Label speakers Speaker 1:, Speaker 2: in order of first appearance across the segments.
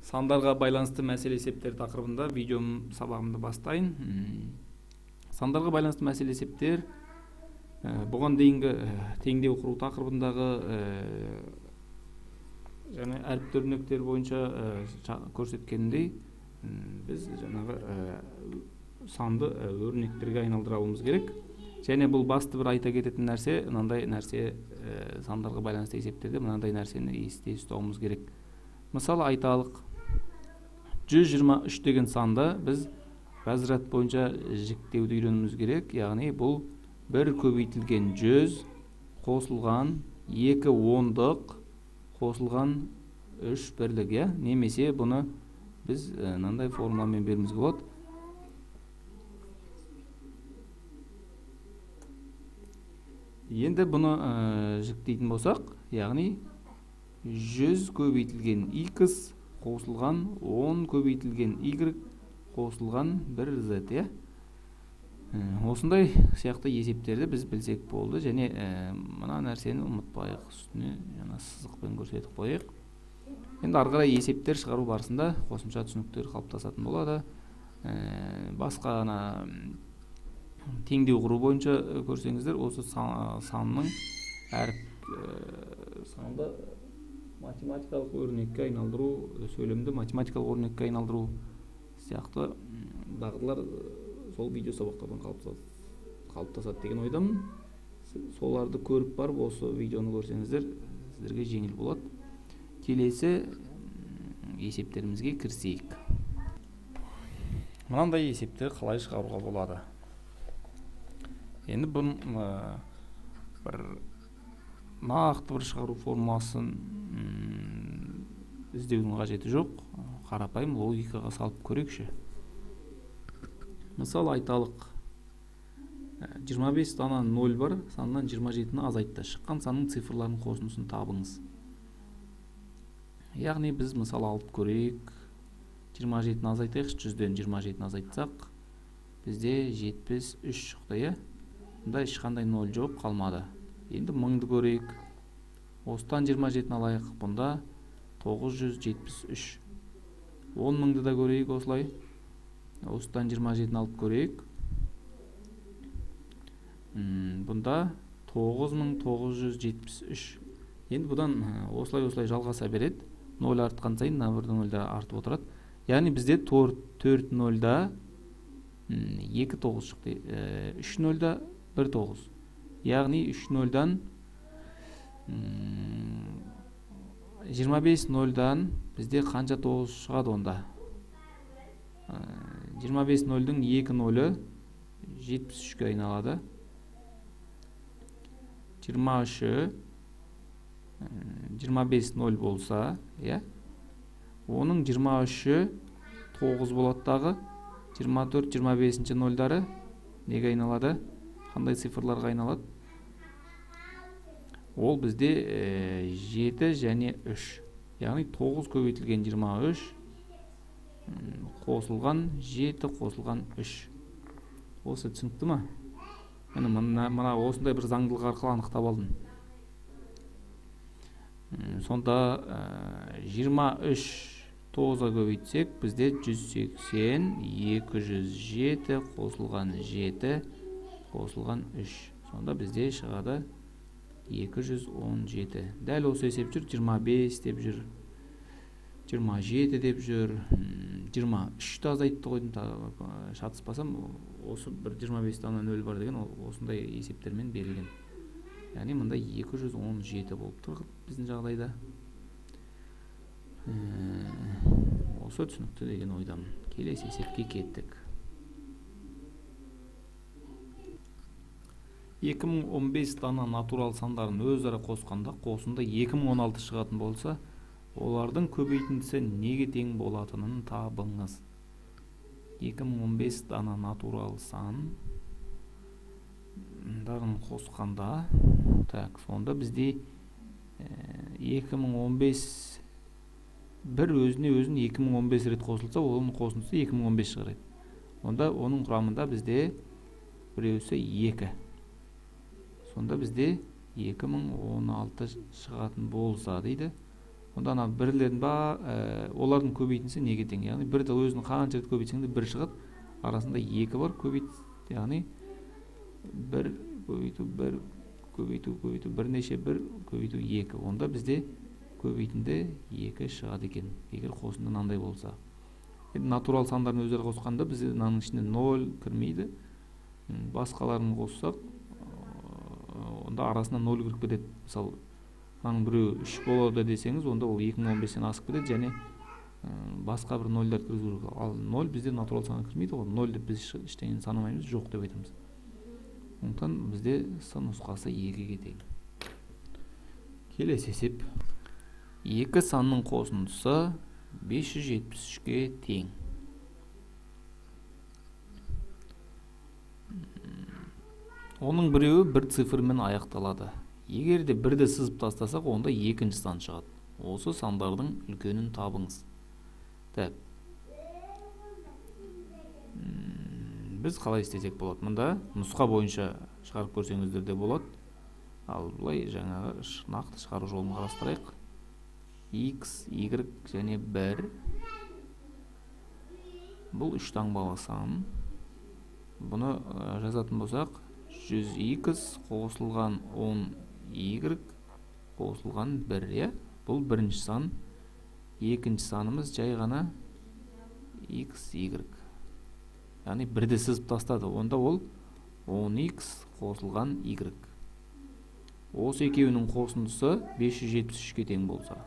Speaker 1: Сандарға байланысты мәселе есептер тақырыбында видеом сабағымды бастайын. Сандарға байланысты мәселе есептер бұған дейінгі теңдеу құру тақырыбындағы және әріп өрнектер бойынша көрсеткенімдей, біз жаңағы санды өрнектерге айналдыра алуымыз керек. Және бұл басты бір айта кететін нәрсе, мынандай нәрсе, сандарға байланысты есептерде мынандай нәрсені есте ұстауымыз керек. Мысалы айталық, 123 деген санды біз разряд бойынша жіктеуді үйренуіміз керек. Яғни бұл 1 көбейтілген 100 қосылған 2 ондық қосылған 3 бірлік, иә? Немесе бұны біз мынандай формуламен беруімізге болады. Енді бұны жіктейтін болсақ, яғни 100 көбейтілген x қосылған 10 көбейтілген y қосылған 1z, иә? Осындай сияқты есептерді біз білсек болды. Және мына нәрсені ұмытпайық, үстіне жаңа сызықпен көрсетіп қояйық. Енді ары қарай есептер шығару барысында қосымша түсініктер қалыптасатын болады. Басқа ана теңдеу құру бойынша көрсеңіздер, осы санның әріп, санды математикалық өрнекке айналдыру, сөйлемді математикалық өрнекке айналдыру сияқты дағдылар сол видео сабақтардан қалыптасады деген ойдамын. Соларды көріп барып осы видеоны көрсеңіздер, сіздерге жеңіл болады. Келесі есептерімізге кірісейік. Мынандай есепті қалай шығаруға болады? Енді бұның бір нақты бір шығару формуласын іздеудің қажеті жоқ. Қарапайым логикаға салып көрейікші. Мысалы айталық, 25 дана 0 бар, саннан 27-ні азайтты. Шыққан санның цифрларының қосындысын табыңыз. Яғни біз мысал алып көрейік. 27-ні азайтайықшы, 100-ден 27-ні азайтсақ, бізде 73 шықты, иә? Мұнда ешқандай 0 жоқ, қалмады. Енді мыңды көрейік. Осыдан 27-ні алайық, бұнда 973. 10 мыңды да көрейік осылай. Осыдан 27-ні алып көрейік. Бұнда 9973. Енді бұдан осылай-осылай жалғаса береді. 0 артқан сайын мына бір нөл де артып отырады. Яғни бізде төрт нөлда, екі тоғыз шықты. 3 нөлда бір тоғыз. Яғни үш нөлдан, 25 нөлдан бізде қанша тоғыз шығады онда? 25 нөлдің екі нөлі жетпіс үшке айналады. Жиырма үші, жиырма бес ноль болса, иә? Оның жиырма үші тоғыз болады дағы. Жиырма төрт, жиырма бесінші нольдары неге айналады? Қандай цифрларға айналады? Ол бізде 7 және 3. Яғни тоғыз көбейтілген жиырма үш, қосылған 7 қосылған 3. Осы түсінікті ма? Міне, мына осындай бір заңдылық арқылы анықтап алдым. Сонда жиырма үш тоғызға көбейтсек, бізде жүз сексен, екі жүз жеті қосылған жеті қосылған үш. Сонда бізде шығады екі жүз он жеті. Дәл осы есеп жүр, жиырма бес деп жүр, жиырма жеті деп жүр, жиырма үшті азайтты қойдым, шатыспасам, осы бір жиырма бес дана нөл бар деген ол осындай есептермен берілген. Яғни мында екі жүз он жеті болып тұр біздің жағдайда. Осы түсінікті деген ойдамын. Келесі есепке кеттік. Екі мың он бес дана натурал сандарын өзара қосқанда қосынды екі мың он алты шығатын болса, олардың көбейтіндісі неге тең болатынын табыңыз. Екі мың он бес дана натурал сандарын қосқанда, сонда бізде екі мың он бес бір өзіне өзін екі мың он бес рет қосылса, оның қосындысы екі мың он бес шығар еді. Онда оның құрамында бізде біреусі 2. Сонда бізде екі мың он алты шығатын болса дейді. Онда ана бірлердің олардың көбейтіндісі неге тең? Яғни бірді өзін қанша рет көбейтсең де бір шығады. Арасында 2 бар, көбейт, яғни 1 көбейту 1 көбейту көбейту бірнеше 1 көбейту 2. Онда бізде көбейтінді 2 шығады екен, егер қосынды мынандай болса. Енді натурал сандардың өздері қосқанда бізде мынаның ішінде 0 кірмейді. Басқаларын қоссақ, онда арасына 0 кіріп кетеді. Мысалы, мынаның біреуі 3 болады десеңіз, онда ол 2015-тен асып кетеді және басқа бір нольдарды кіргізу керек. Ал 0 бізде натурал санға кірмейді ғой. 0 деп біз ештеңені санамаймыз, жоқ деп айтамыз. Сондықтан бізде С нұсқасы 2-ге тең. Келесі есеп. 2 санның қосындысы 573-ке тең. Оның біреуі бір цифрмен аяқталады. Егер де бірді сызып тастасақ, онда екінші сан шығады. Осы сандардың үлкенін табыңыз. Так. Біз қалай істесек болады? Мында нұсқа бойынша шығарып көрсеңіздер де болады. Ал былай жаңағы нақты шығару жолын қарастырайық. X, Y және 1. Бұл үш таңбалы сан. Бұны жазатын болсақ, 100x қосылған 10y қосылған 1, иә? Бұл бірінші сан. Екінші санымыз жай ғана x, y. Яғни бірді сызып тастады. Онда ол 10x қосылған y. Осы екеуінің қосындысы 573-ке тең болса.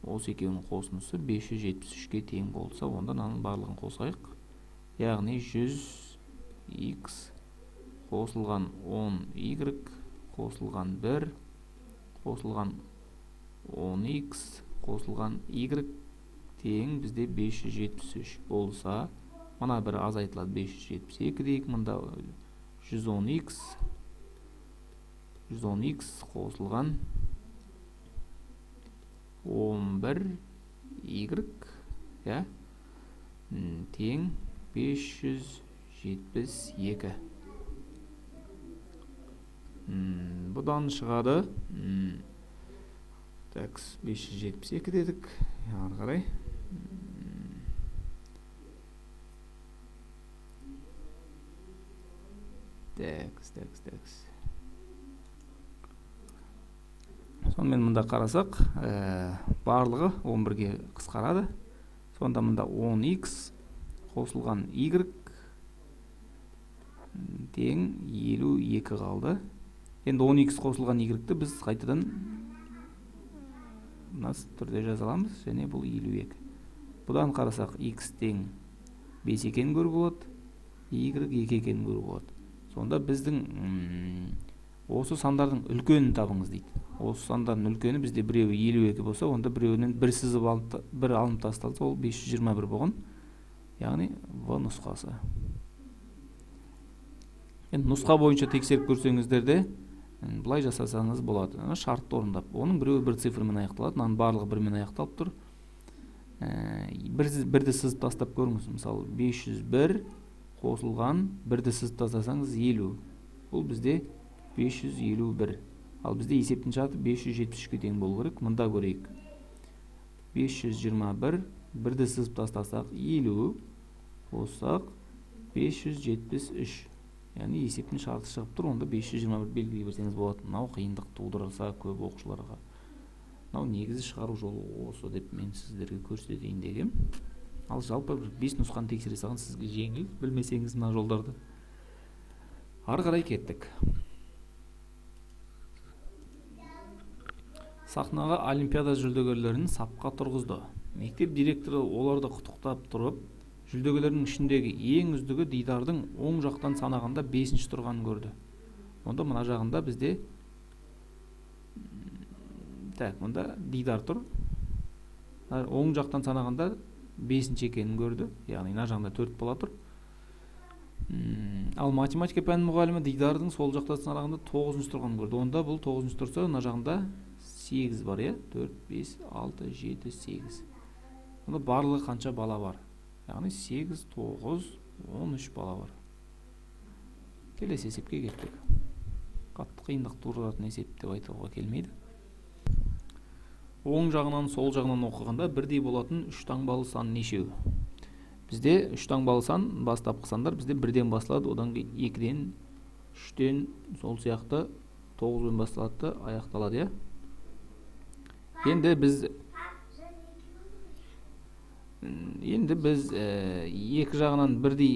Speaker 1: Осы екеуінің қосындысы 573-ке тең болса, онда мынаның барлығын қосайық. Яғни 100x қосылған 10y қосылған 1 қосылған 10x қосылған y тең бізде 573 болса, мына бір азайтылады, 572 дейік, мында 110x, 110x қосылған 11y, иә, тең 572. Бұдан шығады, так, 572 дедік, ары қарай. Так, так, так. Сонымен мында қарасақ, барлығы 11-ге қысқарады. Сонда мында 10x қосылған y тең 52 қалды. Енді 10x қосылған y-ті біз қайтадан мына түрде жаза аламыз, және бұл 52. Бұдан қарасақ, x тең 5 екенін көруге болады, y 2 екенін көруге болады. Сонда біздің осы сандардың үлкенін табыңыз дейді. Осы сандардың үлкені бізде біреуі 52 болса, онда біреуінен бір сызып алып, бір алынып тасталса, ол 521 болған. Яғни В нұсқасы. Енді нұсқа бойынша тексеріп көрсеңіздер де, былай жасасаңыз болады. Ана шартты орындап. Оның біреуі бір цифрмен аяқталады, мынаның барлығы бірмен аяқталып тұр. Бірді сызып тастап көріңіз. Мысалы, 501 қосылған бірді сызып тастасаңыз 50. Бұл бізде 551. Ал бізде есептің шарты 573-ке тең болу керек. Мында көрейік. 521, бірді сызып тастасақ 50, қоссақ 573. Яғни есептің шарты шығып тұр, онда 521 белгілей берсеңіз болады. Мынау қиындық тудырса көп оқушыларға. Мынау негізі шығару жолы осы деп мен сіздерге көрсетейін дегем. Ал жалпы бір 5 нұсқаны тексере салған сізге жеңіл, білмесеңіз мына жолдарды. Ары қарай кеттік. Сахнаға олимпиада жүлдегерлерін сапқа тұрғызды. Мектеп директоры оларды құттықтап тұрып, жүлдегерлердің ішіндегі ең үздігі Дидардың оң жақтан санағанда 5-ші тұрғанын көрді. Онда мына жағында бізде, так, мұнда Дидар тұр. Оң жақтан санағанда 5-ші екенін көрді. Яғни мына жағында 4 бала тұр. Ал математика пәнінің мұғалімі Дидардың сол жақтан санағанда 9-шы тұрғанын көрді. Онда бұл 9-шы тұрса, мына жағында 8 бар, иә? 4, 5, 6, 7, 8. Онда барлығы қанша бала бар? Яғни 8, 9, 13 бала бар. Келесі есепке кеттік. Қатты қиындық тудыратын есеп деп айтуға келмейді. Оң жағынан, сол жағынан оқығанда бірдей болатын үш таңбалы сан нешеу? Бізде үш таңбалы сан, бастапқы сандар бізде бірден басталады, одан кейін екіден, үштен, сол сияқты тоғызбен басталады да аяқталады, иә? Енді біз екі жағынан бірдей,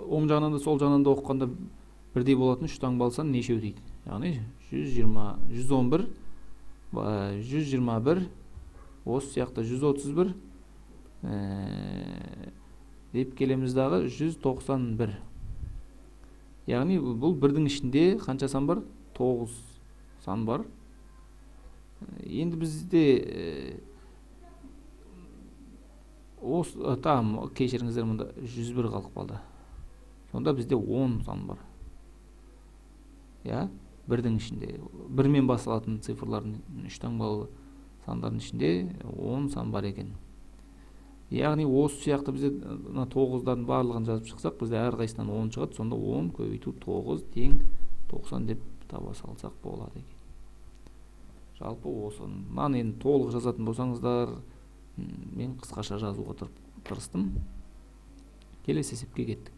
Speaker 1: оң жағынан да сол жағынан да оқығанда бірдей болатын үш таңбалы сан нешеу дейді. Яғни 120, 111, 121, осы сияқты 131 деп келеміз дағы 191. Яғни бұл бірдің ішінде қанша сан бар? 9 сан бар. Енді бізде осы там, кешіріңіздер, мұнда 101 қалып қалды. Сонда бізде 10 сан бар. Иә, бірдің ішінде бірмен басталатын цифрлардың, үш таңбалы сандардың ішінде 10 сан бар екен. Яғни осы сияқты бізде мына тоғыздардың барлығын жазып шықсақ, бізде әрқайсысынан 10 шығады. Сонда 10 көбейту 9 тең 90 деп таба салсақ болады екен. Жалпы осы мынаны енді толық жазатын болсаңыздар, мен қысқаша жазуға тырыстым. Келесі есепке кеттік.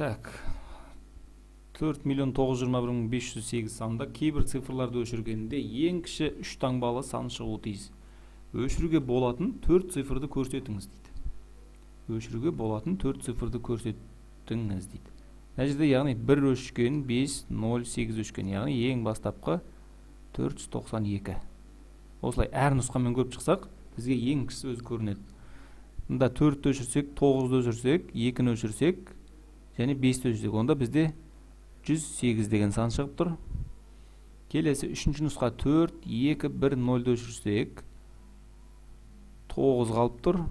Speaker 1: Так, 4 921 508 санында кейбір цифрларды өшіргенде ең кіші үш таңбалы сан шығуы тиіс. Өшіруге болатын төрт цифрды көрсетіңіз дейді. Өшіруге болатын төрт цифрды көрсетіңіз дейді. Мына жерде, яғни, бір өшкен, 5, 0, 8 өшкен, яғни ең бастапқы 492. Осылай әр нұсқамен көріп шықсақ, бізге ең кішісі өзі көрінеді. Мында 4-ті өшірсек, 9-ды өшірсек, 2-ні өшірсек және 5-ті өшірсек, онда бізде 108 деген сан шығып тұр. Келесі үшінші нұсқа 4, 2, 1, 0-ды өшірсек, 9 қалып тұр,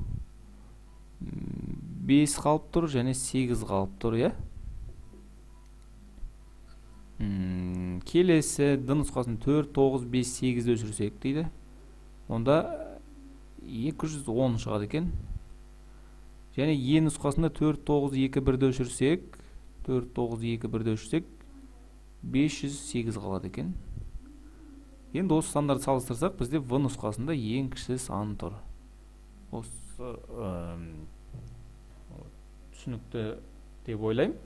Speaker 1: 5 қалып тұр және 8 қалып тұр, иә? Келесі Д нұсқасын 4, 9, 5, 8-ді өшірсек дейді. Онда 210 шығады екен. Және Е нұсқасында 4, 9, 2, 1-ді өшірсек, 4, 9, 2, 1-ді өшірсек, 508 қалады екен. Енді осы сандарды салыстырсақ, бізде В нұсқасында ең кіші сан тұр. Осы түсінікті деп ойлаймын.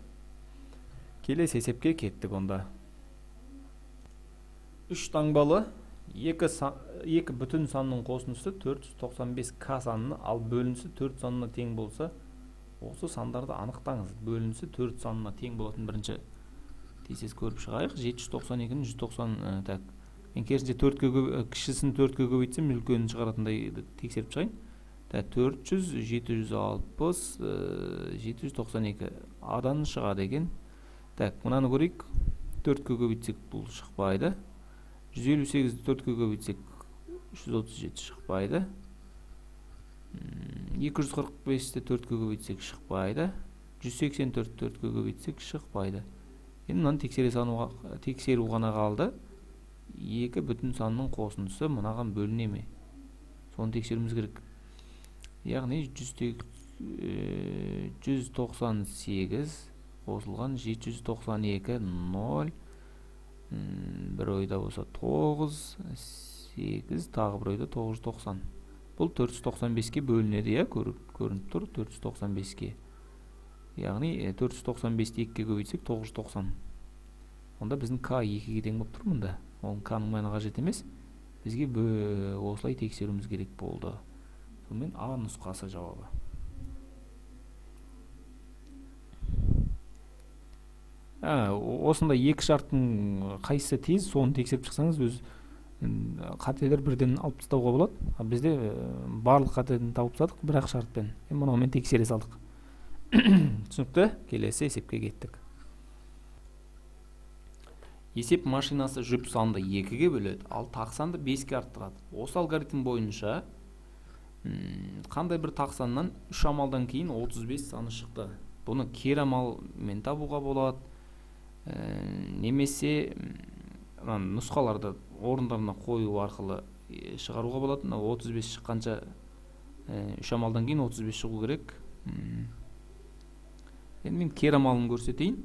Speaker 1: Келесі есепке кеттік онда. Үш таңбалы екі бүтін санның қосындысы 495 К санына, ал бөлінісі 4 санына тең болса, осы сандарды анықтаңыз. Бөлінісі 4 санына тең болатын бірінші тез көріп шығайық. 792-ні 190, так. Мен керісінше 4-ке кішісін 4-ке көбейтсем, үлкенін шығаратындай тексеріп шығайын. Так, 400, 760, 792 адан шығады екен. Так, мынаны көрейік. 4-ке көбейтсек, бұл шықпайды. 158-ді 4-ке көбейтсек, 337 шықпайды. 245-ті 4-ке көбейтсек, шықпайды. 184 4-ке көбейтсек, шықпайды. Енді мынаны тексере салуға, тексеру ғана қалды. Екі бүтін санның қосындысы мынаған бөліне ме? Соны тексеруіміз керек. Яғни 198 қосылған 792 0, бір ойда болса 9, 8, тағы бір ойда 990. Бұл 495-ке бөлінеді, иә, көрініп тұр 495-ке. Яғни 495-ті 2-ге көбейтсек, 990. Онда біздің К 2-ге тең болып тұр мұнда. Оның К-ның мәні қажет емес. Бізге осылай тексеруіміз керек болды. Сонымен А нұсқасы жауабы. Осындай екі шарттың қайсысы тез, соны тексеріп шықсаңыз, өз қателер бірден алып тастауға болады. А бізде барлық қатені тауып тастадық бір ақ шартпен. Енді мынаумен тексере салдық. Түсінікті? Келесі есепке кеттік. Есеп машинасы жұп санды 2-ге бөледі, ал тақ санды 5-ке арттырады. Осы алгоритм бойынша қандай бір тақ саннан 3 амалдан кейін 35 саны шықты? Бұны кері амалмен табуға болады. Немесе мына нұсқаларды орындарына қою арқылы шығаруға болады. Мына 35 шыққанша, 3 амалдан кейін 35 шығу керек. Енді мен кері амалын көрсетейін.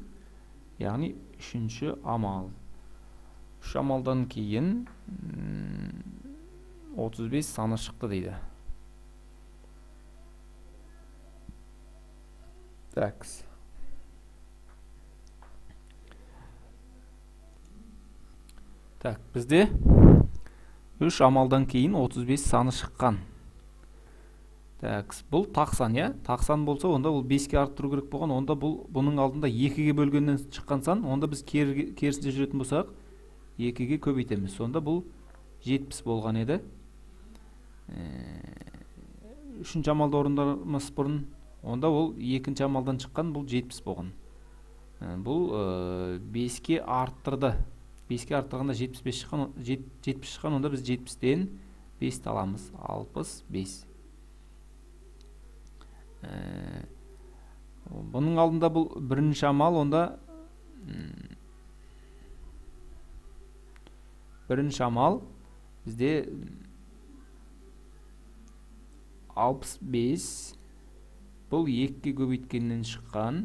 Speaker 1: Яғни үшінші амал. Үш амалдан кейін 35 саны шықты дейді. Так. Так, бізде 3 амалдан кейін 35 саны шыққан. Так, бұл тақ сан, иә? Тақ сан болса, онда ол 5-ке арттыру керек болған. Онда бұл бұның алдында 2-ге бөлгеннен шыққан сан. Онда біз керісінше жүретін болсақ, 2-ге көбейтеміз. Сонда бұл 70 болған еді. Үшінші амалды орындамас бұрын, онда ол екінші амалдан шыққан, бұл 70 болған. Бұл 5-ке арттырды. 5-ке арттырғанда 75 шыққан, 70 шыққан, онда біз 70-тен 5-ті аламыз. 65. Бұның алдында бұл бірінші амал, онда бірінші амал бізде 65, бұл 2-ге көбейткеннен шыққан.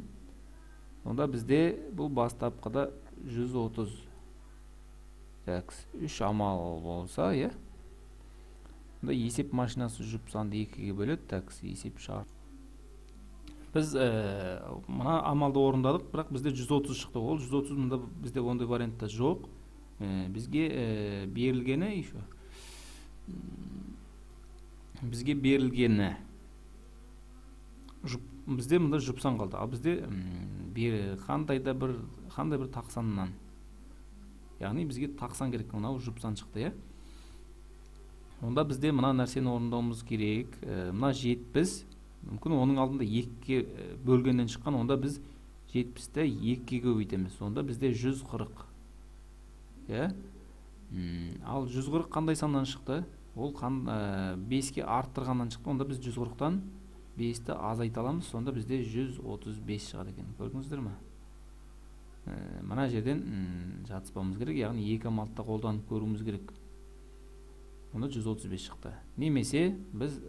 Speaker 1: Онда бізде бұл бастапқыда 130. Так, 3 амал болса, иә? Онда есеп машинасы жұп санды 2-ге бөледі. Так, есеп шарт. Біз мына амалды орындадық, бірақ бізде 130 шықты. Ол 130 мында бізде ондай вариантта жоқ. Бізге берілгені еще. Бізге берілгені жұп, бізде мында жұп сан қалды. Ал бізде қандай да бір, қандай бір тақ саннан. Яғни бізге тақ сан керек, мынау жұп сан шықты, иә? Онда бізде мына нәрсені орындауымыз керек. Мына 70, мүмкін оның алдында 2-ге бөлгеннен шыққан, онда біз 70-ті 2-ге көбейтеміз. Онда бізде 140. Иә? Ал 140 қандай саннан шықты? Ол 5-ке арттырғаннан шықты. Онда біз 140-тан 5-ті азайта аламыз. Сонда бізде 135 шығады екен. Көрдіңіздер ме? Мына жерден жатыспауымыз керек, яғни екі амалды да қолданып көруіміз керек. Онда 135 шықты. Немесе біз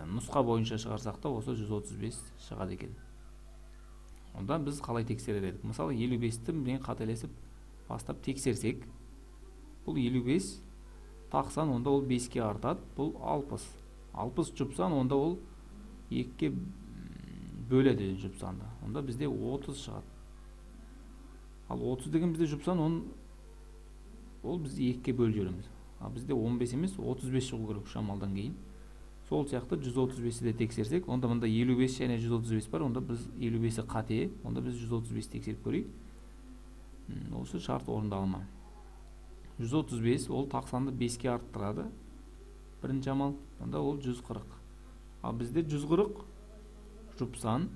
Speaker 1: нұсқа бойынша шығарсақ та осы 135 шығады екен. Онда біз қалай тексерер едік? Мысалы, 55-ті мен қателесіп бастап тексерсек, бұл 55 тақ сан, онда ол 5-ке артады, бұл 60. 60 жұп сан, онда ол 2-ге бөледі жұп санды. Онда бізде 30 шығады. Ал 30 деген бізде жұп сан, ол біз 2-ге бөліп жібереміз. Ал бізде 15 емес, 35 шығу керек үш амалдан кейін. Сол сияқты 135-ті де тексерсек, онда мында 55 және 135 бар, онда біз 55-і қате, онда біз 135 тексеріп көрейік. Осы шарт орындала ма? 135 ол тақ санды 5-ке арттырады. Бірінші амал, онда ол 140. Ал бізде 140 жұп сан,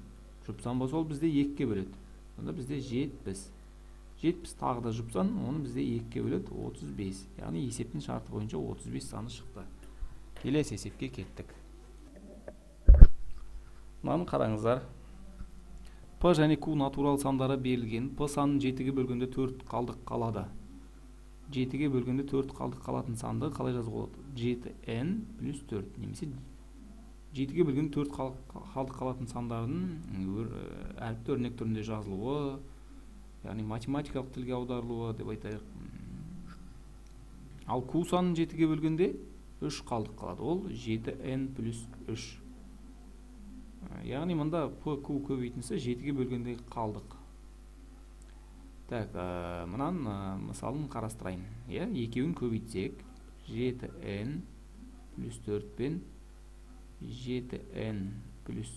Speaker 1: жұп сан болса ол бізде 2-ге бөледі. Онда бізде 70. 70 тағы да жұп сан, оны бізде 2-ге бөледі, 35. Яғни есептің шарты бойынша 35 саны шықты. Келесі есепке кеттік. Мынаны қараңыздар. П және Q натурал сандары берілген. П санын 7-ге бөлгенде 4 қалдық қалады. 7-ге бөлгенде 4 қалдық қалатын санды қалай жазуға болады? 7n плюс 4 немесе 7-ге бөлгенде 4 қалдық қалатын сандардың әріпті өрнек түрінде жазылуы, яғни математикалық тілге аударылуы деп айтайық. Ал Q санын 7-ге бөлгенде 3 қалдық қалады. Ол 7n плюс 3. Яғни мында P Q көбейтіндісі 7-ге бөлгенде қалдық. Так, мынаның мысалын қарастырайын. Иә, екеуін көбейтсек, 7n плюс 4 пен 7n плюс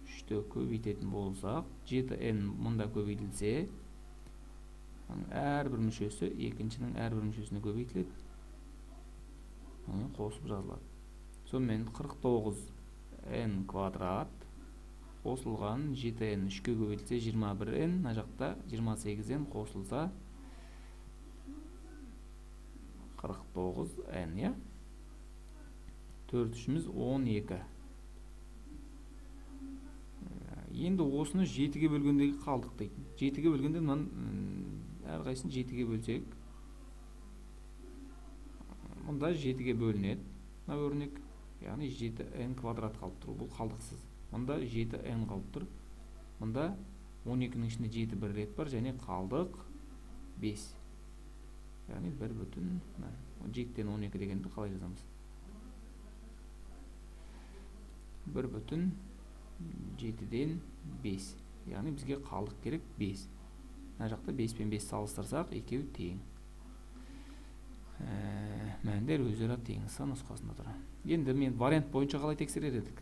Speaker 1: 3-ті көбейтетін болсақ, 7n мында көбейтілсе, әрбір мүшесі екіншінің әрбір мүшесіне көбейтіледі. Оны қосып жазылады. Сонымен 49n квадрат қосылған 7n 3-ке көбейтілсе 21n, мына жақта 28n қосылса 49n, иә? 4 үшіміз 12. Енді осыны 7-ге бөлгендегі қалдық дейді. 7-ге бөлгенде мынаның әрқайсысын 7-ге бөлсек, мұнда 7-ге бөлінеді мына өрнек, яғни 7n квадрат қалып тұр, бұл қалдықсыз. Мұнда 7n қалып тұр. Мұнда 12-нің ішінде 7 бір рет бар және қалдық 5. Яғни 1 бүтін 7-ден 12 дегенді қалай жазамыз? 1 бүтін 7-ден 5. Яғни бізге қалдық керек 5. Мына жақта 5 пен 5 салыстырсақ, екеуі тең. Мәндер өзара тең сан нұсқасында тұр. Енді мен вариант бойынша қалай тексерер едік?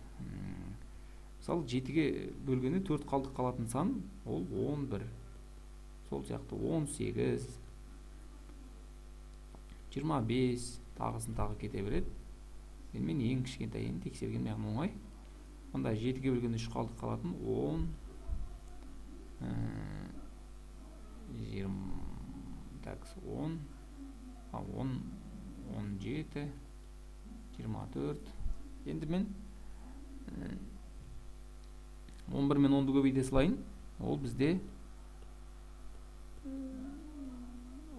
Speaker 1: Мысалы, 7-ге бөлгенде 4 қалдық қалатын сан ол 11. Сол сияқты 18, 25, тағысын тағы кете береді. Енді мен ең кішкентайын тексерген маған оңай. Онда 7-ге бөлгенде 3 қалдық қалатын 10, 20, так, 10, 10, 17, 24. Енді мен 11 мен 10-ды көбейте салайын. Ол бізде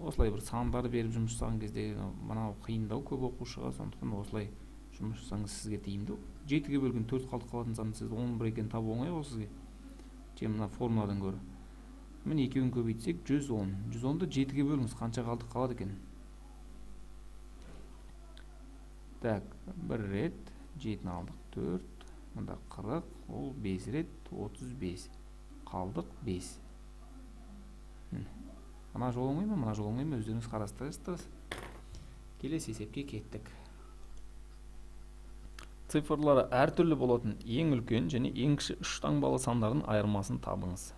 Speaker 1: осылай бір сандарды беріп жұмыс жасаған кезде мынау қиындау көп оқушыға, сондықтан осылай жұмыс жасаңыз сізге тиімді. 7-ге бөлген 4 қалдық қалатын санды сіз 11 екенін табу оңай ғой сізге. Чем мына формуладан гөрі. Міне екеуін көбейтсек 110. 110-ды 7-ге бөліңіз, қанша қалдық қалады екен? Так, бір рет 7-ні алдық, 4, мында 40, ол 5 рет 35. Қалдық 5. Мына жол оңай ма, мына жол оңай ма, өздеріңіз қарастырасыздар. Келесі есепке кеттік. Цифрлары әртүрлі болатын ең үлкен және ең кіші үш таңбалы сандардың айырмасын табыңыз.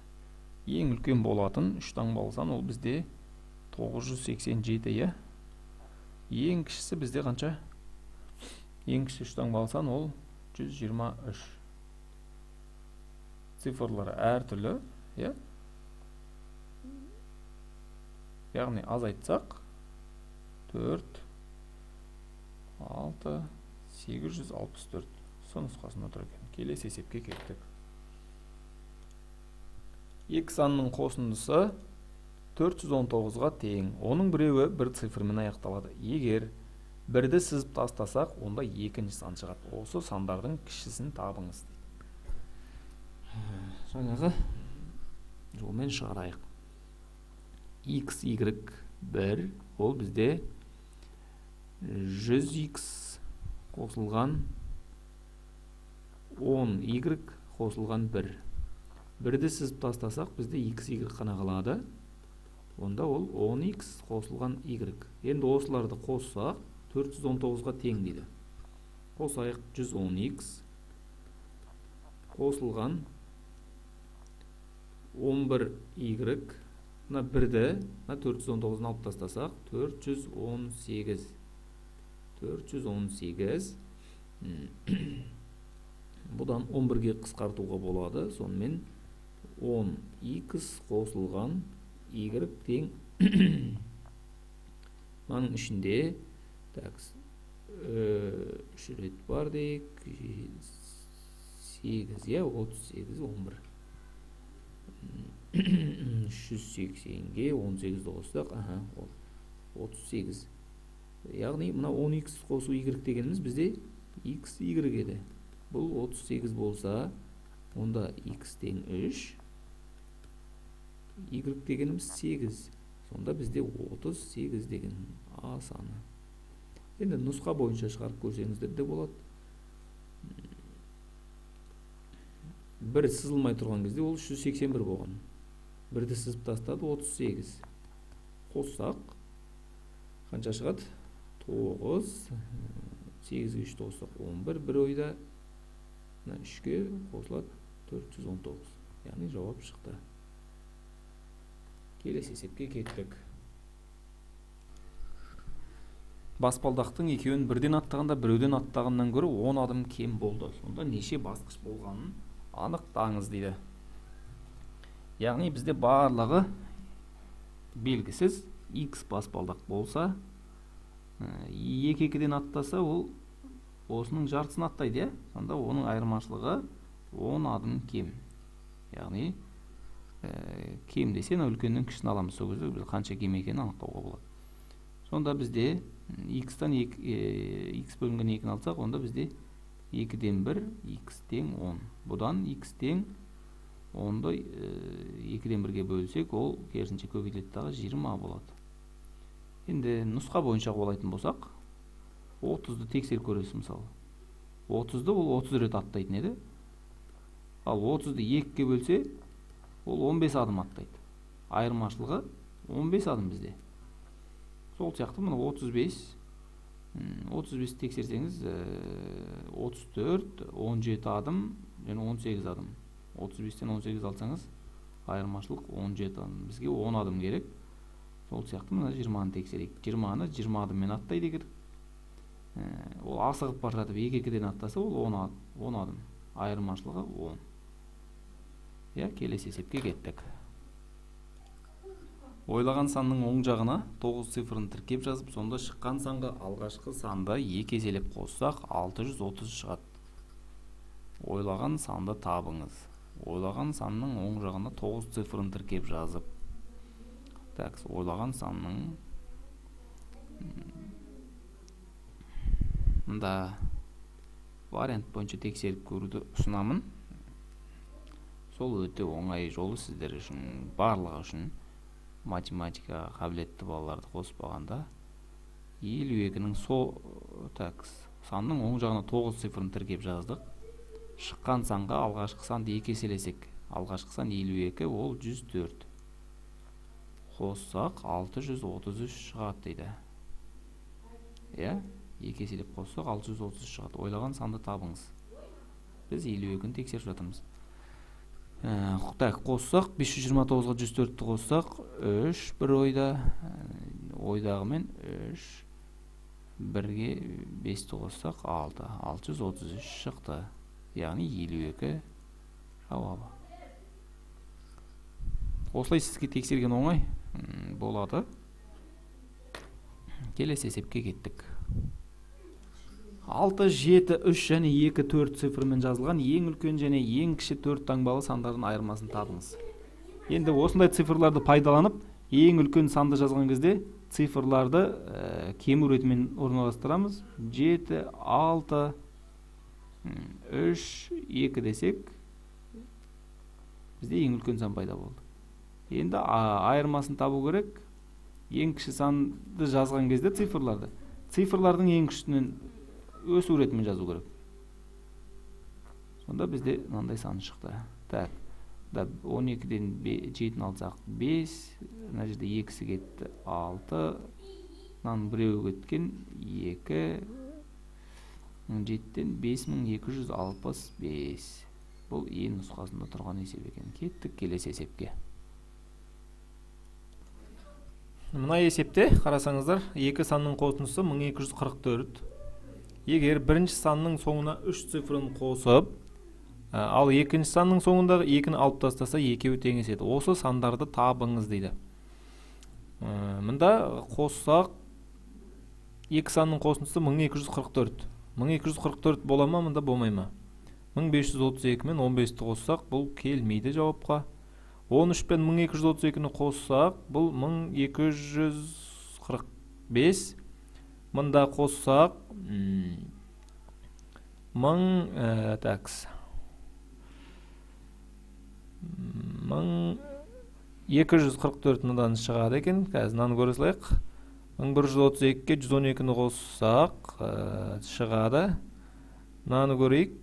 Speaker 1: Ең үлкен болатын үш таңбалы сан ол бізде 987, иә? Ең кішісі бізде қанша? Ең кіші үш таңбалы сан ол 123. Цифрлары әртүрлі, иә? Яғни азайтсақ 4, 6, 864 С нұсқасында тұр екен. Келесі есепке кеттік. Екі санның қосындысы 419-ға тең. Оның біреуі бір цифрмен аяқталады. Егер бірді сызып тастасақ, онда екінші сан шығады. Осы сандардың кішісін табыңыз дейді. Жаңағы жолмен шығарайық. X, Y 1, ол бізде 100x қосылған 10y қосылған 1. Бірді сызып тастасақ, бізде x, y қана қалады. Онда ол 10x қосылған y. Енді осыларды қоссақ, 419-ға тең дейді. Қосайық, 110x қосылған 11y. Мына бірді, мына 419-ны алып тастасақ, 418. 418. Бұдан 11-ге қысқартуға болады. Сонымен 10x қосылған y тең мынаның ішінде, так, 3 рет бар дейік, 8, иә, 38, 11. 380-ге 18-ді қоссақ, аха, 38. Яғни мына 10x қосу y дегеніміз бізде x, y еді. Бұл 38 болса, онда x тең 3, y дегеніміз 8. Сонда бізде 38 деген а саны. Енді нұсқа бойынша шығарып көрсеңіздер де болады. Бір сызылмай тұрған кезде ол 381 болған. Бірді сызып тастады, 38. Қоссақ қанша шығады? 9, 8-ге 3 қоссақ 11, бір ойда мына 3-ке қосылады 419. Яғни жауап шықты. Келесі есепке кеттік. Баспалдақтың екеуін бірден аттағанда біреуден аттағаннан гөрі 10 адым кем болды. Сонда неше басқыш болғанын анықтаңыз дейді. Яғни бізде барлығы белгісіз. X баспалдақ болса, екі екіден аттаса, ол осының жартысын аттайды, иә? Сонда оның айырмашылығы 10 адым кем. Яғни, кем десе, мына үлкеннен кішісін аламыз. Сол кезде біз қанша кем екенін анықтауға болады. Сонда бізде x-тан x бөлінген екіні алсақ, онда бізде екіден бір x тең 10. Бұдан x тең онды екіден бірге бөлсек, ол керісінше көбейтіледі дағы 20 болады. Енді нұсқа бойынша қуалайтын болсақ, 30-ды тексеріп көресіз мысалы. 30-ды ол 30 рет аттайтын еді. Ал 30-ды 2-ге бөлсе, ол 15 адым аттайды. Айырмашылығы 15 адым бізде. Сол сияқты мына 35, 35 тексерсеңіз, 34, 17 адым және 18 адым. 35-тен 18 алсаңыз, айырмашылық 17 адым. Бізге 10 адым керек. Сол сияқты мына 20-ны тексерейік. 20-ны 20 адыммен аттайды егер. Ол асығып бара жатып 2-2-ден аттаса, ол 10 адым. Айырмашылығы 10. Иә, келесі есепке кеттік. Ойлаған санның оң жағына 9 цифрын тіркеп жазып, сонда шыққан санға алғашқы санды 2 еселеп қоссақ, 630 шығады. Ойлаған санды табыңыз. Ойлаған санның оң жағына 9 цифрын тіркеп жазып. Так, ойлаған санның мында вариант бойынша тексеріп көруді ұсынамын. Сол өте оңай жолы сіздер үшін, барлығы үшін, математикаға қабілетті балаларды қоспағанда. 52-нің так, санның оң жағына 9 цифрын тіркеп жаздық. Шыққан санға алғашқы санды 2 еселесек, алғашқы сан 52, ол 104. Қоссақ 633 шығады дейді. Иә, 2 еселеп қоссақ 633 шығады. Ойлаған санды табыңыз. Біз 52-ні тексеріп жатырмыз. Так, қоссақ 529-ға 104-ті қоссақ, 3 бір ойда, ойдағымен 3, бірге 5-ті қоссақ 6, 633 шықты. Яғни 52 жауабы. Осылай сізге тексерген оңай болады. Келесі есепке кеттік. 6, 7, 3 және 2, 4 цифрымен жазылған ең үлкен және ең кіші 4 таңбалы сандардың айырмасын табыңыз. Енді осындай цифрларды пайдаланып, ең үлкен санды жазған кезде цифрларды кему ретімен орналастырамыз. 7, 6, 3, 2 десек, бізде ең үлкен сан пайда болды. Енді айырмасын табу керек. Ең кіші санды жазған кезде цифрлардың ең кішісінен өсу ретімен жазу керек. Сонда бізде мынандай сан шықты. Так, да, 12-ден 7-ні алсақ 5, мына жерде екісі кетті 6, мынаның біреуі кеткен 2, 7-ден 5265. Бұл Е нұсқасында тұрған есеп екен. Кеттік келесі есепке.
Speaker 2: Мына есепте қарасаңыздар, екі санның қосындысы 1244. Егер бірінші санның соңына 3 цифрын қосып, ал екінші санның соңындағы 2-ні алып тастаса, екеуі теңеседі. Осы сандарды табыңыз дейді. Мында қоссақ, екі санның қосындысы 1244. 1244 бола ма, мында болмай ма? 1532 мен 15-ті қоссақ, бұл келмейді жауапқа. 13 пен 1232-ні қоссақ, бұл 1245. Мында қоссақ, мың, такс. 1244 мынадан шығады екен. Қазір мынаны көре салайық. 1132-ге 112-ні қоссақ, шығады. Мынаны көрейік.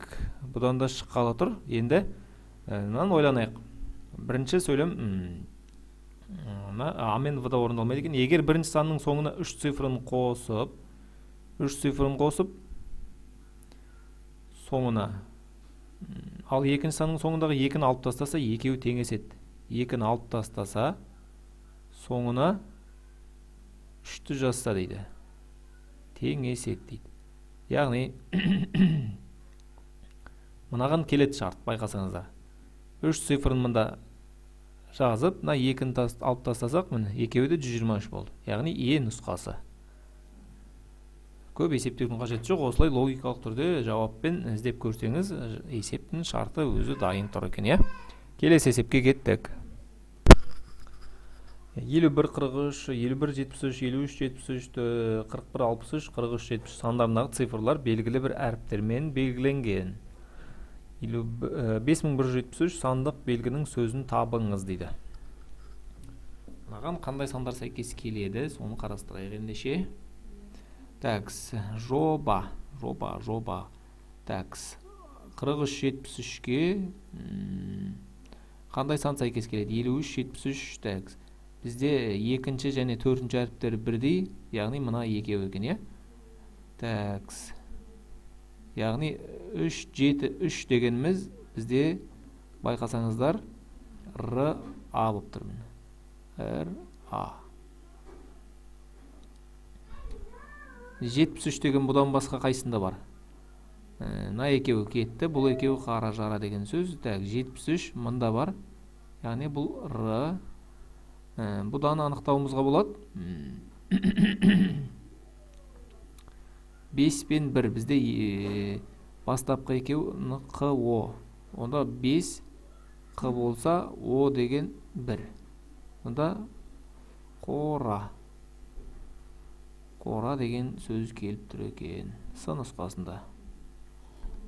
Speaker 2: Бұдан да шыққалы тұр. Енді, мынаны ойланайық. Бірінші сөйлем, мына А мен В да орындалмайды екен. Егер бірінші санның соңына 3 цифрын қосып, 3 цифрын қосып соңына, ал екінші санның соңындағы 2-ні алып тастаса, екеуі теңеседі. 2-ні алып тастаса, соңына 3-ті жазса дейді. Теңеседі дейді. Яғни мынаған келеді шарт, байқасаңыздар. 3 цифрын мында жазып, мына 2-ні алып тастасақ, міне екеуі де 123 болды. Яғни Е нұсқасы. Көп есептеудің қажеті жоқ. Осылай логикалық түрде жауаппен іздеп көрсеңіз, есептің шарты өзі дайын тұр екен, иә? Келесі есепке кеттік. 51, 43, 51, 73, 53, 73, 41, 63, 43, 73 сандарындағы цифрлар белгілі бір әріптермен белгіленген. 5173 сандық белгінің сөзін табыңыз дейді. Мынаған қандай сандар сәйкес келеді, соны қарастырайық ендеше. Такс, жоба. Такс, 43 73-ке қандай сан сәйкес келеді? 53 73. Такс, бізде екінші және төртінші әріптері бірдей, яғни мына екеуі екен, иә? Такс, яғни 3 7 3 дегеніміз бізде, байқасаңыздар, Р А болып тұр. Р А. 73 деген бұдан басқа қайсында бар? Мына екеуі кетті, бұл екеуі қара жара деген сөз. Так, 73 мында бар. Яғни бұл Р. Бұдан анықтауымызға болады. 5 пен 1 бізде бастапқы екеу Н, Қ, О. Онда 5 Қ болса, О деген 1. Онда қора. Қора деген сөз келіп тұр екен. С нұсқасында.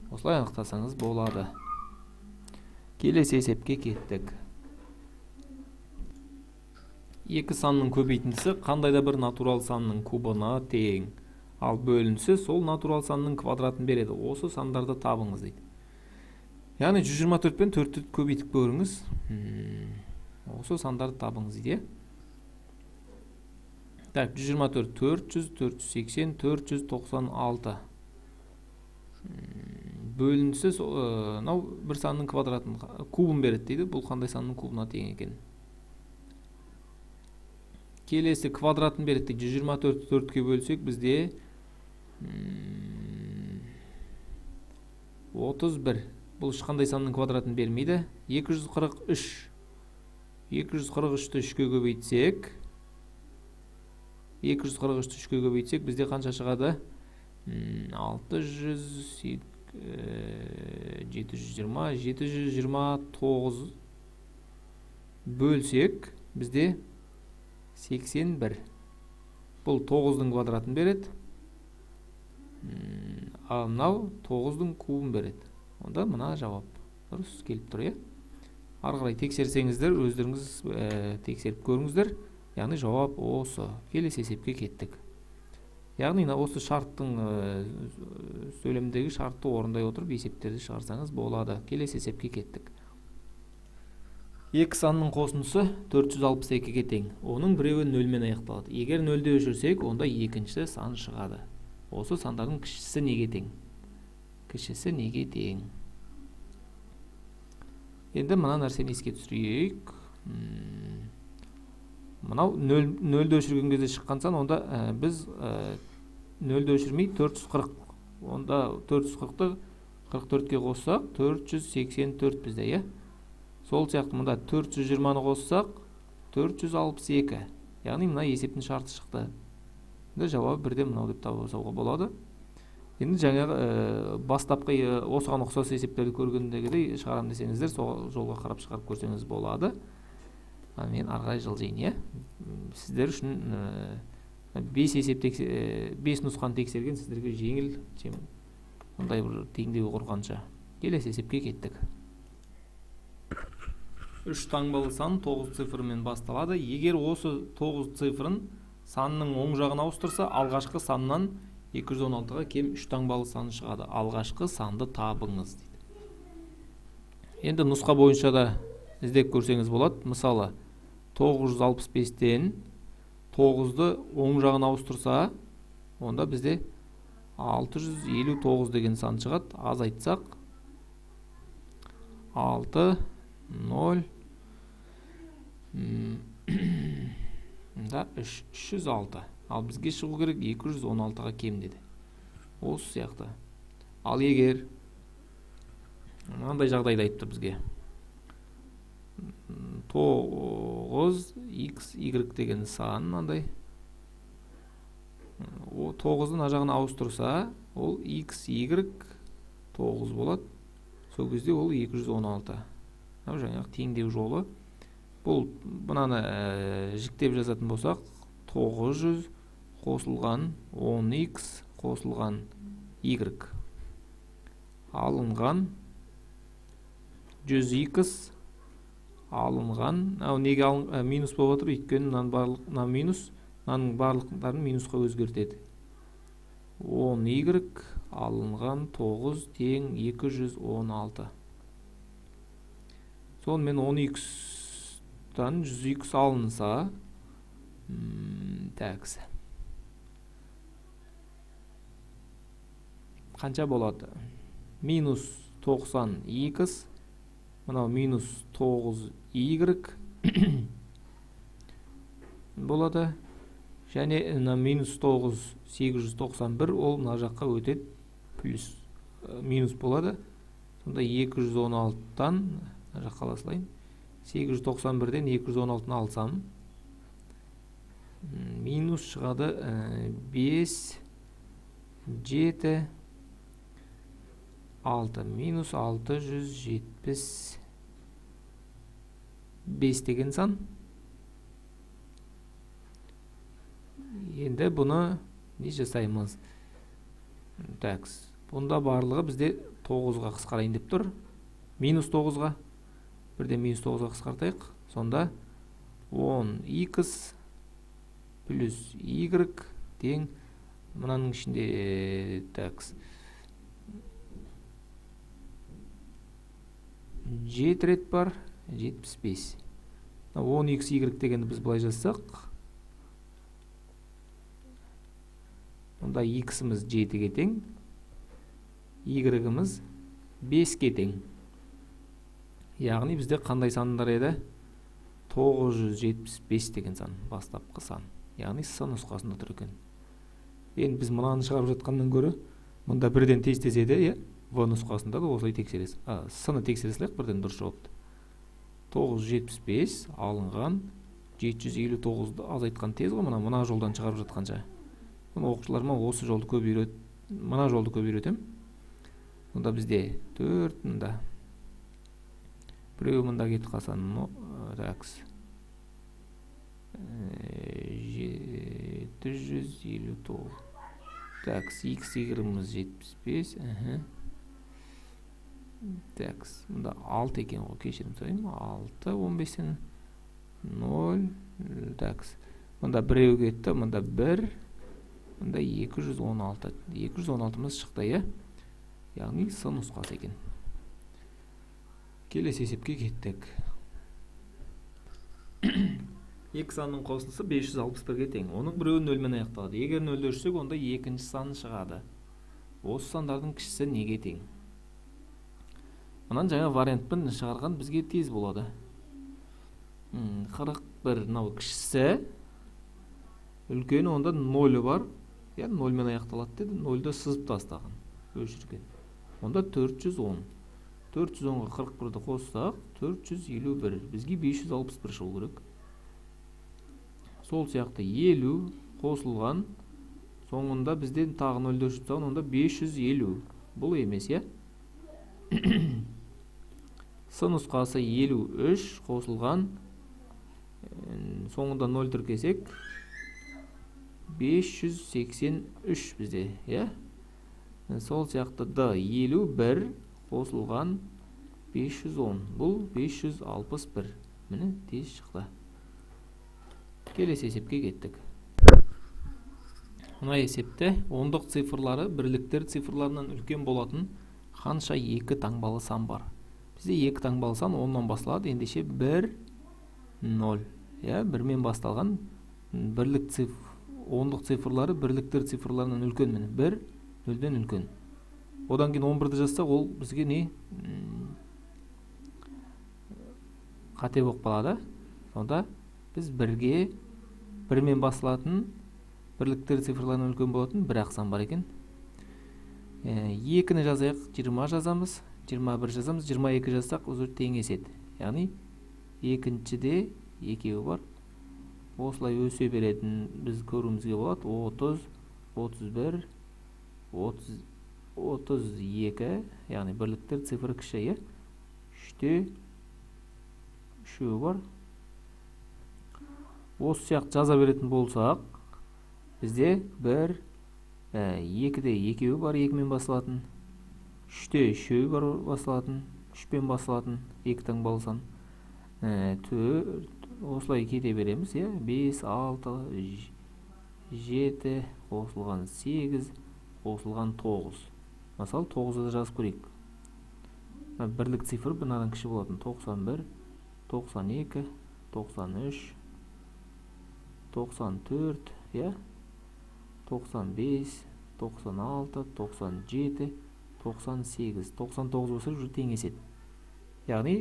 Speaker 2: Осылай анықтасаңыз болады. Келесі есепке кеттік. Екі санның көбейтіндісі қандай да бір натурал санның кубына тең. Ал бөліндісі сол натурал санның квадратын береді. Осы сандарды табыңыз дейді. Яғни 124 пен 4-ті көбейтіп көріңіз. Осы сандарды табыңыз дейді. Так, 124, 400, 480, 496. Бөліндісі мынау бір санның квадратын, кубын береді дейді. Бұл қандай санның кубына тең екен? Келесі квадратын береді дейді. 124-ті 4-ке бөлсек, бізде 31. Бұл ешқандай санның квадратын бермейді. 243. 243-ті 3-ке көбейтсек, 243-ті 3-ке көбейтсек, бізде қанша шығады? 600, 720, 729 бөлсек, бізде 81. Бұл 9-дың квадратын береді. Ал мынау 9-дың кубын береді. Онда мына жауап дұрыс келіп тұр, иә? Ары қарай тексерсеңіздер, өздеріңіз тексеріп көріңіздер. Яғни жауап осы. Келесі есепке кеттік. Яғни осы шарттың, сөйлемдегі шартты орындай отырып есептерді шығарсаңыз болады. Келесі есепке кеттік. Екі санның қосындысы 462-ге тең. Оның біреуі нөлмен аяқталады. Егер нөлді өшірсек, онда екінші сан шығады. Осы сандардың кішісі неге тең? Кішісі неге тең? Енді мына нәрсені еске түсірейік. Мынау нөлді өшірген кезде шыққан сан, онда біз нөлді өшірмей 440. Онда 440-ты 44-ке қоссақ, 484 бізде, иә? Сол сияқты мында 420-ны қоссақ, 462. Яғни мына есептің шарты шықты. Енді жауабы бірден мынау деп таба салуға болады. Енді жаңағы бастапқы осыған ұқсас есептерді көргендегідей шығарам десеңіздер, сол жолға қарап шығарып көрсеңіз болады. Мен ары қарай жылжиын, иә? Сіздер үшін 5 есеп 5 нұсқаны тексерген сіздерге жеңіл, чем ондай бір теңдеу құрғанша. Келесі есепке кеттік. 3 таңбалы сан 9 цифрмен басталады. Егер осы 9 цифрын санның оң жағына ауыстырса, алғашқы саннан 216-ға кем 3 таңбалы сан шығады. Алғашқы санды табыңыз дейді. Енді нұсқа бойынша да іздеп көрсеңіз болады. Мысалы, 965-тен 9-ды оң жағына ауыстырса, онда бізде 659 деген сан шығады. Азайтсақ, 6, 0, да, 3, 306. Ал бізге шығу керек 216-ға кем деді. Осы сияқты. Ал егер мынандай жағдайды айтып тұр бізге. 9 x y деген сан мынандай. О, 9-ды мына жағына ауыстырса, ол x y 9 болады. Сол кезде ол 216. Мынау жаңағы теңдеу жолы. Бұл мынаны жіктеп жазатын болсақ, 900 қосылған 10x қосылған y алынған 100x Алынған. Ау, неге минус болып отыр? Өйткені мынаның барлық, мына минус, мынаның барлықтарын минусқа өзгертеді. 10 y алынған 9 тең 216. Сонымен 10 х-тан 100 х алынса, такс. Қанша болады? Минус 90 х, мынау минус 9 y болады. Және мына минус 9 891, ол мына жаққа өтеді, плюс минус болады. Сонда 216-тан мына жаққа ала салайын. 891-ден 216-ны алсам, минус шығады, 5, 7, 6, минус 675 деген сан. Енді бұны не жасаймыз? Такс. Бұнда барлығы бізде 9-ға қысқарайын деп тұр. Минус 9-ға. Бірден минус 9-ға қысқартайық. Сонда 10 х плюс y тең мынаның ішінде, такс, 7 рет бар, 75. 10 х y дегенді біз былай жазсақ, онда x-іміз 7-ге тең, y-іміз 5-ге тең. Яғни бізде қандай сандар еді? 975 деген сан, бастапқы сан. Яғни С нұсқасында тұр екен. Енді біз мынаны шығарып жатқаннан гөрі, мұнда бірден тез-тез еді, иә? В нұсқасында да осылай тексересіз. С-ны тексере салайық, бірден дұрыс жауапты. 975 алынған 759-ды азайтқан тез ғой, мына жолдан шығарып жатқанша. Мұны оқушыларыма осы жолды көп үйрет, мына жолды көп үйретемін. Мұнда бізде 4 мында. Біреуі мында кетіп қалса, такс. 759. Такс, x y-іміз 75. Такс, мында 6 екен ғой, кешірім сұраймын. 6, 15-тен 0. Такс. Мында біреу кетті, мында 1. Мында 216. 216-мыз шықты, иә? Яғни С нұсқасы екен. Келесі есепке кеттік. Екі санның қосындысы 561-ге тең. Оның біреуі нөлмен аяқталады. Егер нөлді өшірсек, онда екінші сан шығады. Осы сандардың кішісі неге тең? Мынаны жаңа вариантпен шығарған бізге тез болады. 41 мынау кішісі, үлкені онда нөлі бар. Иә, нөлмен аяқталады деді. Нөлді сызып тастаған, өшірген. Онда 410. 410-ға 41-ді қоссақ, 451. Бізге 561 шығу керек. Сол сияқты 50 қосылған, соңында бізден тағы нөлді өшіріп тастаған, онда 550. Бұл емес, иә? С нұсқасы 53 қосылған, соңында 0 тіркесек, 583 бізде, иә? Сол сияқты Д 51 қосылған 510. Бұл 561. Міне, тез шықты. Келесі есепке кеттік. Мына есепте ондық цифрлары бірліктер цифрларынан үлкен болатын қанша екі таңбалы сан бар? Бізде екі таңбалы сан оннан басталады. Ендеше 1, 0. Иә, бірмен басталған бірлік ондық цифрлары бірліктер цифрларынан үлкен, міне 1, 0-ден үлкен. Одан кейін 11-ді жазсақ, ол бізге не? Қате болып қалады. Сонда біз бірмен басталатын бірліктер цифрларынан үлкен болатын бір ақ сан бар екен. 2-ні жазайық, 20 жазамыз, 21 жазамыз, 22 жазсақ, уже теңеседі. Яғни екіншіде екеуі бар. Осылай өсе беретін біз көруімізге болады. 30, 31, 32, яғни бірліктер цифры кіші, иә? 3-те үшеуі бар. Осы сияқты жаза беретін болсақ, бізде 1, 2-де екеуі бар, екімен басталатын, 3-те үшеуі бар басталатын, 3-пен басталатын, екі таңбалы сан.
Speaker 1: 4, осылай кете береміз, иә? 5, 6, 7, қосылған 8, қосылған 9. Мысалы, 9-ды жазып көрейік. Мына бірлік цифр мынадан кіші болатын. 91, 92, 93, 94, иә? 95, 96, 97, 98, 99 болса уже теңеседі. Яғни,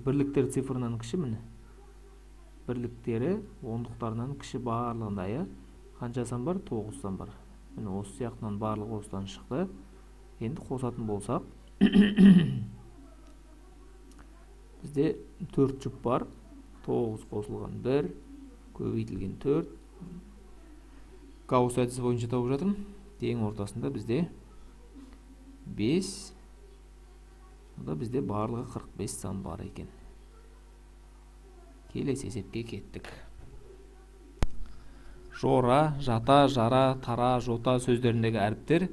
Speaker 1: бірліктер цифрынан кіші міне. Бірліктері ондықтарынан кіші барлығында, иә? Қанша сан бар? 9 сан бар. Міне осы сияқтынан барлығы осыдан шықты. Енді қосатын болсақ, бізде 4 жұп бар. 9 қосылған 1, көбейтілген 4. Гаусс әдісі бойынша тауып жатырмын. Тең ортасында бізде 5. Онда бізде барлығы 45 сан бар екен. Келесі есепке кеттік. Жора, жата, жара, тара, жота сөздеріндегі әріптер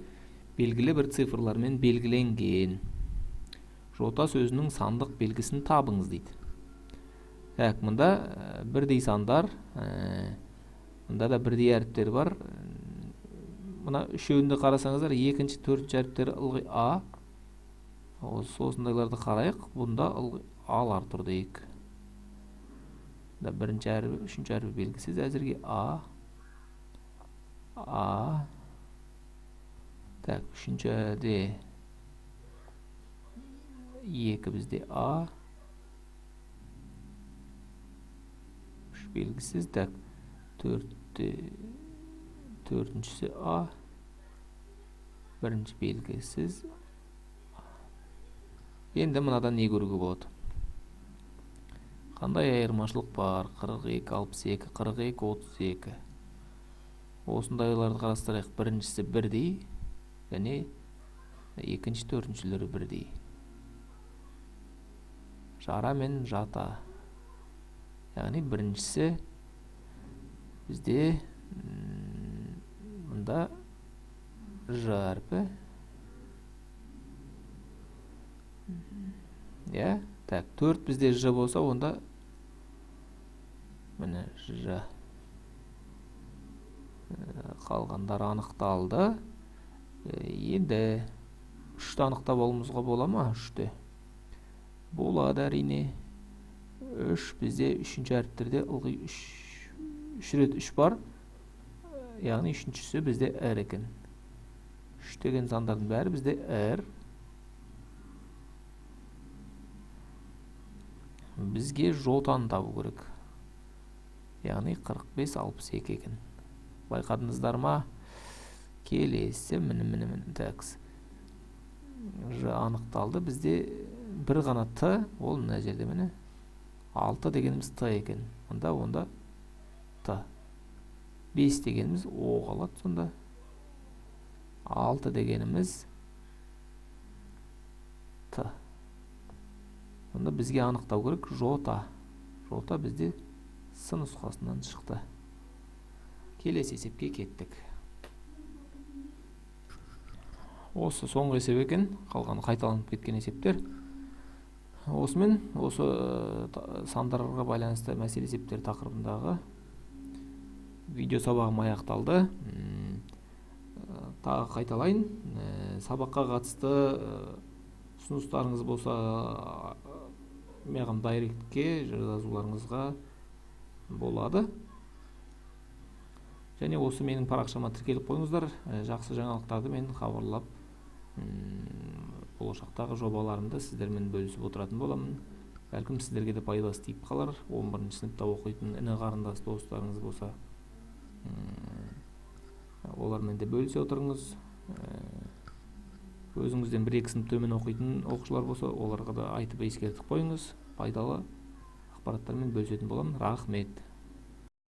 Speaker 1: белгілі бір цифрлармен белгіленген. Жота сөзінің сандық белгісін табыңыз дейді. Так, мында бірдей сандар, мында да бірдей әріптер бар. Мына үшеуін де қарасаңыздар, екінші, төртінші әріптері ылғи А. Осындайларды қарайық. Бұнда ылғи Алар тұр дейік. Мында бірінші әрібі, үшінші әрібі белгісіз әзірге А. А. Так, үшіншіде екі бізде А. Үш белгісіз. Так, төртіншісі А. Бірінші белгісіз. Енді мынадан не көруге болады? Қандай айырмашылық бар? 42, 62, 42, 32. Осындайларды қарастырайық. Біріншісі бірдей, және екінші, төртіншілері бірдей. Жара мен жата. Яғни біріншісі бізде, мында Ж әрпі. Иә, так, 4 бізде Ж болса, онда міне Ж. Қалғандар анықталды. Енді 3-ті анықтап алуымызға бола ма? 3-ті. Болады әрине. 3 бізде үшінші әріптерде ылғи 3 рет 3 бар. Яғни үшіншісі бізде R екен. 3 деген сандардың бәрі бізде R. Бізге жотаны табу керек. Яғни 45, 62 екен. Байқадыңыздар ма? Келесі, міне, міне, міне, такс. Ж анықталды. Бізде бір ғана Т, ол мына жерде міне. 6 дегеніміз Т екен. Мында онда Т. 5 дегеніміз О қалады сонда. 6 дегеніміз Т. Онда бізге анықтау керек жота. Жота бізде С нұсқасынан шықты. Келесі есепке кеттік. Осы соңғы есеп екен, қалғаны қайталанып кеткен есептер. Осымен осы сандарға байланысты мәселе есептер тақырыбындағы видео сабағым аяқталды. Тағы қайталайын. Сабаққа қатысты ұсыныстарыңыз болса, маған дайректке жазуларыңызға болады. Және осы менің парақшама тіркеліп қойыңыздар. Жақсы жаңалықтарды мен хабарлап, болашақтағы жобаларымды сіздермен бөлісіп отыратын боламын. Бәлкім сіздерге де пайдасы тиіп қалар. Он бірінші сыныпта оқитын іні қарындас достарыңыз болса, олармен де бөлісе отырыңыз. Өзіңізден бір-екі сынып төмен оқитын оқушылар болса, оларға да айтып ескертіп қойыңыз. Пайдалы ақпараттармен бөлісетін боламын. Рахмет.